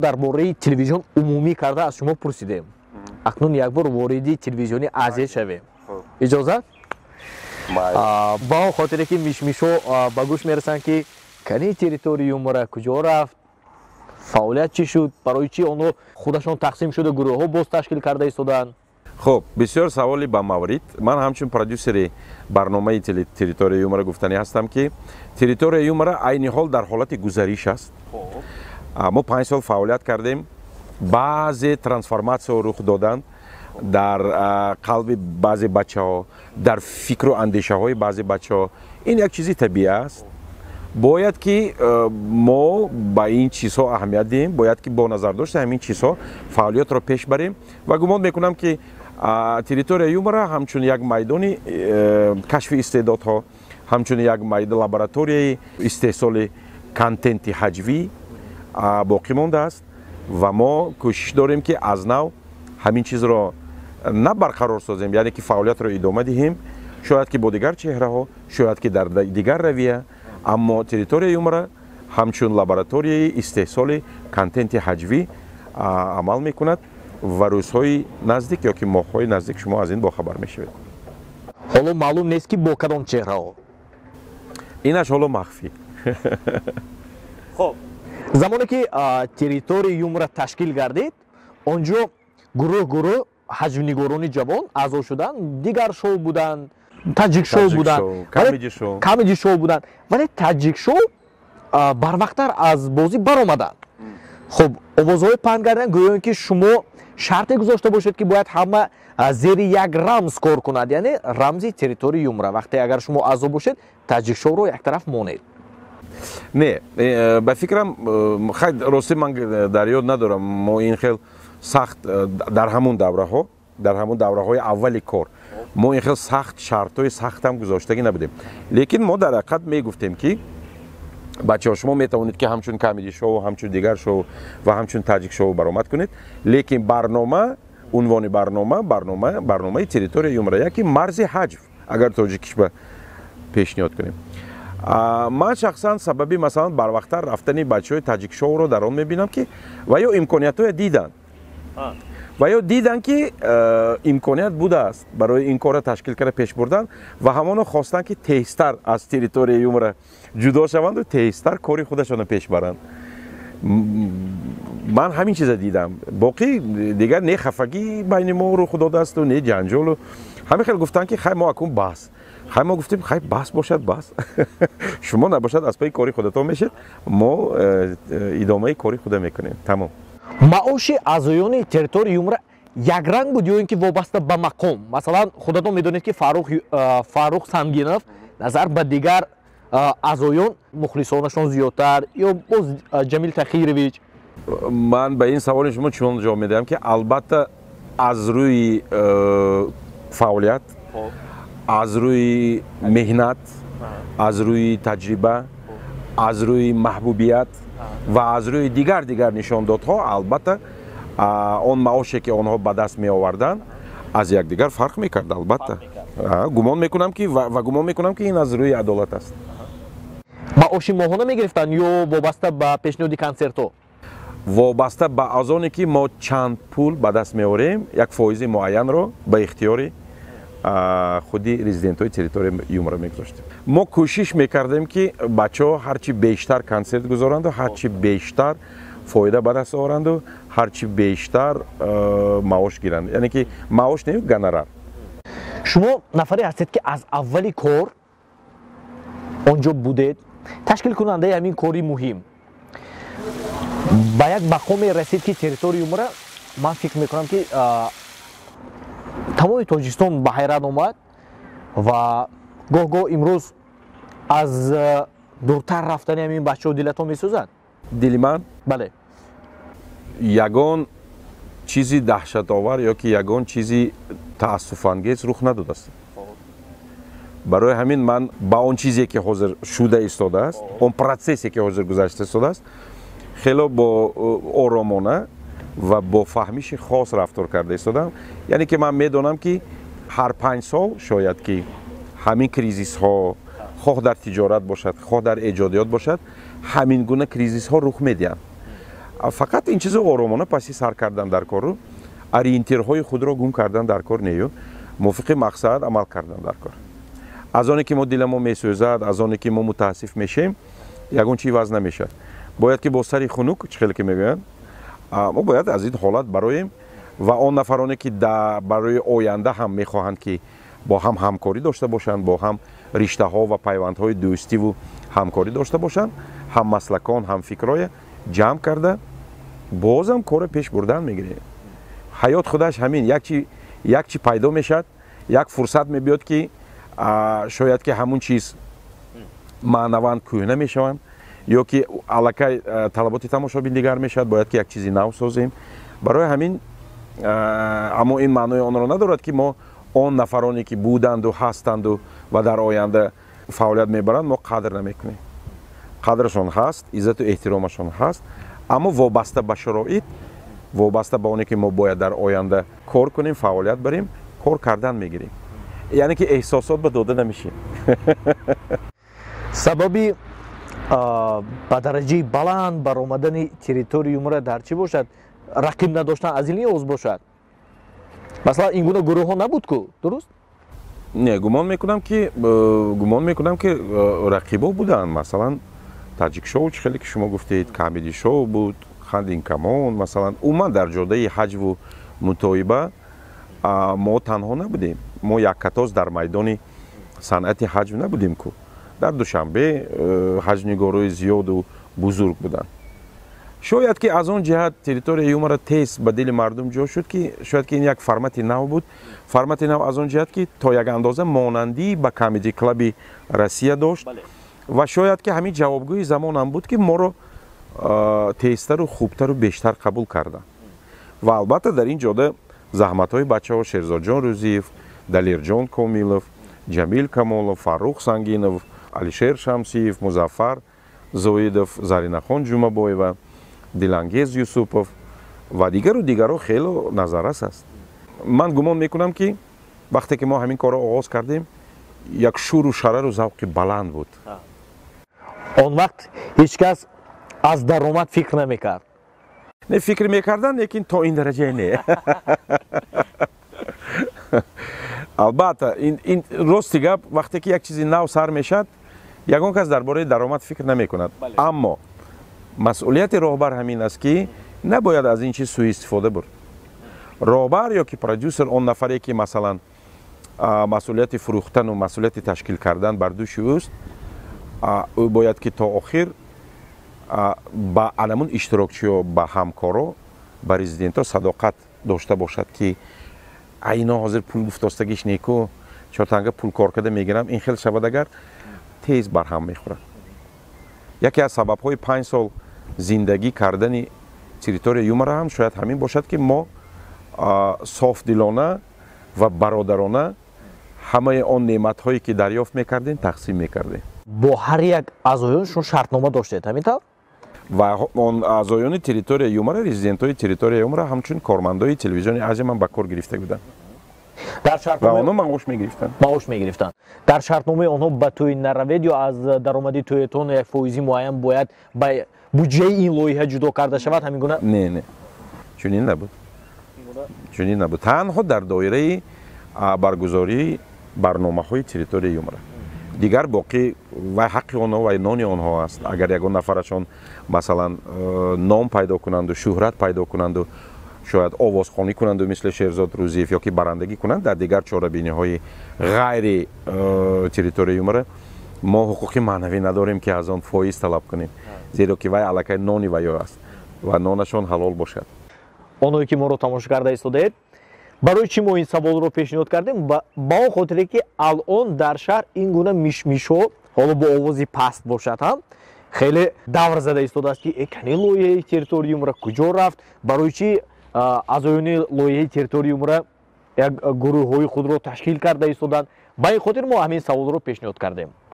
Дар бораи телевизион умумӣ карда аз шумо пурсидем. Акнун як бор вориди телевизиони Азия шавем. Иҷозат? Ба он хотире ки мишмишҳо ба гӯш мерасанд, ки кани «Территория юмора» куҷо рафт, фаъолият чӣ шуд, барои чӣ онҳо худашон тақсим шуда, гурӯҳҳо боз ташкил карда истодаанд? Хуб, бисёр саволи ба маврид. Ман ҳамчун продюсери барномаи «Территория юмора» гуфтанӣ ҳастам, ки «Территория юмора» айни ҳол дар ҳолати гузариш аст. Мо 5 сол фаъолият кардем, баъзе трансформатсияҳо рух доданд дар қалби баъзе бачаҳо, дар фикру андешаҳои баъзе бачаҳо. Ин як чизи табиӣ аст. Бояд ки мо ба ин чизҳо аҳамият диҳем, бояд ки бо назардошти ҳамин чизҳо фаъолиятро пеш барем. Ва гумон мекунам, ки «Территория юмора» ҳамчун як майдони кашфи истеъдодҳо, ҳамчун як лабораторияи истеҳсоли контенти ҳаҷвӣ боқӣ мондааст ва мо кӯшиш дорем, ки аз нав ҳамин чизро на барқарор созем, яъне ки фаъолиятро идома диҳем, шояд ки бо дигар чеҳраҳо, шояд ки дар дигар равия, аммо «Территория юмора» ҳамчун лабораторияи истеҳсоли контенти ҳаҷвӣ амал мекунад ва рӯзҳои наздик ё ки моҳҳои наздик шумо аз ин бохабар мешавед. Ҳоло маълум нест, ки бо кадом чеҳраҳо? Инаш ҳоло махфӣ. Хоб, замоне ки «Территория юмора» ташкил гардид, он ҷо гурӯҳ гурӯҳ ҳаҷвнигорони ҷавон аъзо шуданд. Дигар шоу буданд, Таҷик шоу буданд, Камеди шоу буданд, вале Таҷик шоу барвақттар аз бозӣ баромаданд. Хуб, овозҳои паҳн гардидан, гӯён ки шумо шарте гузошта бошед, ки бояд ҳама зери як рамз кор кунад, яъне рамзи «Территория юмора». Вақте агар шумо аъзо бошед, Таҷик шоуро яктараф монед. Не, ба фикрам, хай, ростӣ ман дар ёд надорам. Мо ин хел сахт дар ҳамун давраҳо, дар ҳамун давраҳои аввали кор мо ин хел сахт шартҳои сахтам гузоштагӣ набудем, лекин мо дар ҳақиқат мегуфтем, ки бачаҳо, шумо метавонед, ки ҳамчун Камеди шоу, ҳамчун дигар шоу ва ҳамчун Таҷик шоу баромад кунед, лекин барнома, унвони барнома, барномаи «Территория юмора» яки марзи ҳаҷв, агар тоҷикиш ба пешниҳод кунем. Ман шахсан сабаби, масалан, барвақттар рафтани бачаҳои Таҷикшоуро дар он мебинам, ки ва ё имкониятҳое диданд, ва ё диданд, ки имконият будааст барои ин корро ташкил карда пеш бурдан ва ҳамоно хостанд, ки тезтар аз «Территория юмора» ҷудо шаванду тезтар кори худашонро пеш баранд. Ман ҳамин чиза дидам. Боқӣ дигар не хафагӣ байни мо рух додаасту, не ҷанҷолу. Ҳамин хел гуфтанд, ки хай, мо акун бас. Хай, мо гуфтем, хай, бас бошад, бас, шумо набошад, аз пайи кори худатон мешед, мо идомаи кори худа мекунем, тамом. Маоши аъзоёни «Территория юмора» якранг буд ё ин ки вобаста ба мақом? Масалан, худатон медонед, ки Фаррух Сангинов назар ба дигар аъзоён мухлисонашон зиёдтар, ё боз Ҷамил Тахирович. Ман ба ин саволи шумо чунон ҷавоб медиҳам, ки албатта, аз рӯи фаъолият, аз рӯи меҳнат, аз рӯи таҷриба, аз рӯи маҳбубият ва аз рӯи дигар нишондодҳо, албатта, он маоше, ки онҳо ба даст меоварданд, аз якдигар фарқ мекард. Албатта, гумон мекунам, ки ва гумон мекунам, ки ин аз рӯи адолат аст. Маоши моҳона мегирифтанд ё вобаста ба пешниҳоди консертҳо? Вобаста ба аз оне ки мо чанд пул ба даст меорем, як фоизи муайянро ба ихтиёри худи резидентҳои «Территория юмора» мегузоштем. Мо кӯшиш мекардем, ки бачаҳо ҳарчи бештар консерт гузоранду, ҳарчи бештар фоида ба даст оваранду, ҳарчи бештар маош гиранд, яъне ки маош не, гонорар. Шумо нафаре ҳастед, ки аз аввали кор он ҷо будед, ташкилкунандаи ҳамин кори муҳим. Ба як мақоме расид, ки «Территория юмора», ман фикр мекунам, ки тамоми Тоҷикистон ба ҳайрат омад. Ва гоҳ гоҳ имрӯз аз дуртар рафтани ҳамин бачаҳо дилатон месӯзад? Дили ман? Бале. Ягон чизи даҳшатовар ё ки ягон чизи таассуфангез рух надодааст. Барои ҳамин ман ба он чизе, ки ҳозир шуда истодааст, он процессе, ки ҳозир гузашта истодааст, хело бо оромона ва бо фаҳмиши хос рафтор карда истодам. Яъне ки ман медонам, ки ҳар 5 сол шояд ки ҳамин кризисҳо, хоҳ дар тиҷорат бошад, хоҳ дар эҷодиёт бошад, ҳамин гуна кризисҳо рух медиҳанд. Фақат ин чизо оромона паси сар кардан дар кору ориентирҳои худро гум кардан дар кор нею, мувофиқи мақсад амал кардан дар кор. Аз оне ки мо диламо месӯзад, аз оне ки мо мутаассиф мешем, ягон чи иваз намешавад. Бояд ки бо сари хунук, чӣ хеле ки мегӯянд, мо бояд аз ин ҳолат бароем ва он нафароне ки барои оянда ҳам мехоҳанд ки бо ҳам ҳамкорӣ дошта бошанд, бо ҳам риштаҳо ва пайвандҳои дӯстиву ҳамкорӣ дошта бошанд, ҳаммаслакон, ҳамфикрое ҷамъ карда бозам корро пеш бурдан мегирем. Ҳаёт худаш ҳамин, як чи пайдо мешавад, як фурсат мебиёд ки шояд ки ҳамун чиз маънаван кӯҳна мешаванд ё ки аллакай талаботи тамошобин дигар мешавад, бояд ки як чизи нав созем. Барои ҳамин, аммо ин маънои онро надорад ки мо он нафароне ки буданду ҳастанду ва дар оянда фаъолият мебаранд, мо қадр намекунем. Қадрашон ҳаст, иззату эҳтиромашон ҳаст, аммо вобаста ба шароит, вобаста ба оне ки мо бояд дар оянда кор кунем, фаъолият барем, кор кардан мегирем. Яъне ки эҳсосот ба дода намешем. Сабаби ба дараҷаи баланд баромадани территорияи юмора дар чӣ бошад? Рақиб надоштан аз ин лиҳоз бошад? Масалан, ин гуна гурӯҳҳо набуд ку, дуруст? Не, гумон мекунам ки рақибо буданд. Масалан, Таҷик шоу, чӣ хеле ки шумо гуфтед, Камеди шоу буд, Хандин камон, масалан, умуман дар ҷодаи ҳаҷву мутоиба мо танҳо набудем. Мо яккатоз дар майдони санъати ҳаҷв набудем ку. Дар Душанбе ҳаҷвнигорои зиёду бузург буданд. Шояд ки аз он ҷиҳат территорияи юмора тез ба дили мардум ҷо шуд, ки шояд ки ин як формати нав буд. Формати нав аз он ҷиҳат ки то як андоза монандӣ ба Камеди клаби Россия дошт ва шояд ки ҳамин ҷавобгӯи замонам буд ки моро тезтару хубтару бештар қабул карданд. Ва албатта дар ин ҷода заҳматҳои бачаҳо Шерзодҷон Рӯзиев, Далерҷон Комилов, Ҷамил Камолов, Фаррух Сангинов, Алишер Шамсиев, Музаффар Зоидов, Заринахон Ҷумабоева, Дилангез Юсупов ва дигару дигарро хело назаррас аст. Ман гумон мекунам ки вақте ки мо ҳамин корро оғоз кардем, як шуру шарару завқи баланд буд. Он вақт ҳеҷ кас аз даромад фикр намекард. Не, фикр мекарданд, лекин то ин дараҷа не. Албатта, ин рости гап, вақте ки як чизи нав сар мешавад, ягон кас дар бораи даромад фикр намекунад. Аммо масъулияти роҳбар ҳамин аст ки набояд аз ин чиз суистифода бурд. Роҳбар ё ки продюсер, он нафаре ки масалан масъулияти фурӯхтану масъулияти ташкил кардан бар дӯши ӯст, ӯ бояд ки то охир ба анамун иштирокчиё, ба ҳамкоро, ба резидентҳо садоқат дошта бошад ки айно ҳозир пул гуфтостагиш неку, чортанга пул кор карда мегирам, ин хел шавад агар тез барҳам мехӯрад. Яке аз сабабҳои 5 сол зиндагӣ кардани территорияи юмора ҳам шояд ҳамин бошад ки мо софдилона ва бародарона ҳамаи он неъматҳое ки дарёфт мекардем, тақсим мекардем. Бо ҳар як аъзоён шумо шартнома доштед, ҳамин тавр? Ва он аъзоёни территорияи юмора, резидентҳои территорияи юмора ҳамчун кормандои телевизиони Азия ман ба кор гирифта буданд. Ва онҳо маош мегирифтанд. Маош мегирифтанд. Дар шартномаи онҳо ба тӯй наравед ё аз даромади тӯятон як фоизи муайян бояд ба буҷаи ин лоиҳа ҷудо карда шавад, ҳамин гуна? Не, не, чунин набуд. Чунин набуд. Танҳо дар доираи баргузории барномаҳои территорияи юмора. Дигар боқӣ вай ҳаққи онҳо ва нони онҳо аст. Агар ягон нафарашон масалан ном пайдо кунанду, шӯҳрат пайдо кунанду, шояд овозхонӣ кунанду мисли Шерзод Рӯзиев ё ки барандагӣ кунанд дар дигар чорабиниҳои ғайри территорияи юмора, мо ҳуқуқи маънавӣ надорем ки аз он фоиз талаб кунем, зеро ки вай аллакай нони ваё аст ва нонашон ҳалол бошад. Оное ки моро тамошо карда истодаед, барои чӣ мо ин саволро пешниҳод кардем? Ба он хотире ки алон дар шаҳр ин гуна мишмишҳо, ҳоло бо овози паст бошад ҳам, хеле давр зада истодааст ки кани лоиҳаи территорияи юмора куҷо рафт, барои чӣ аъзоёни лоиҳаи территорияи юмора як гурӯҳҳои худро ташкил карда истоданд. Ба ин хотир мо ҳамин саволро пешниҳод кардем.